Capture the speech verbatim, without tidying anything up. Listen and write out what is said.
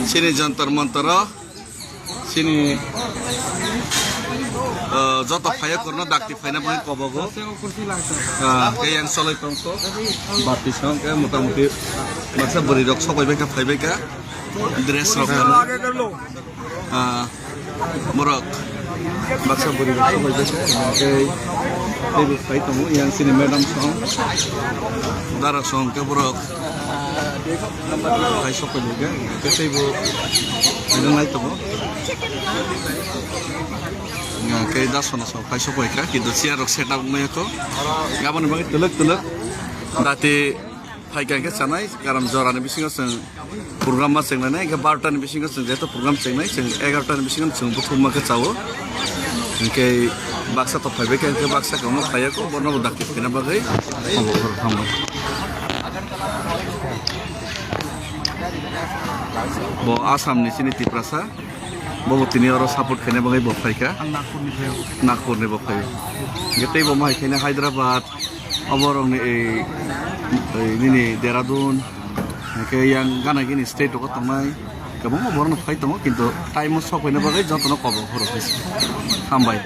Sini Jantar Mantar o, sini, ah, joto phaiya korno dakti phaina bangwi kobogo. Ah, ke yang solai tongko. Bati song ke motamuti baksa bwrwi rok sokoi bai kha, phai bai kha. Dress rok. Ah, borok baksa bwrwi rok sokoi bai kha. Tei, tei bo phai tongo yang sini madam song. Dara song ke borok. Hai sokoi luga, tei bo nang nai tongo. Nga kei da sono sok hai sokoi ka, kintu chair rok set up wngya ko. Gabani bagwi tuluk tuluk. Dati phai ka khe chanai, garam jora ni bisingo chwng program ma chwng nai, khe barota ni bisingo chwng jeto program chwng nai, chwng egarota ni bisingo chwng buthum ma khe chawo. Hingke baksa to phaibai khe, hingke baksa khe omo phaiya ko, bono bo dakti phina bagwi. Obo khoro thambai. Bo Assam ni chini Tiprasa. Bo bo tini oro support khaina bagwi bo phaikha. Ang Nagpur ni phaio. Nagpur ni bo phaio. Hingke tei bo ma hai khaina Hyderabad. Obo rok ni ei, ei nini Dehradun. Hingke yang gana gini state rok tongnai. Kwbangma borok no phai tongo, kintu time o sok phaina bagwi joto no kobo khoro khe. Hambai.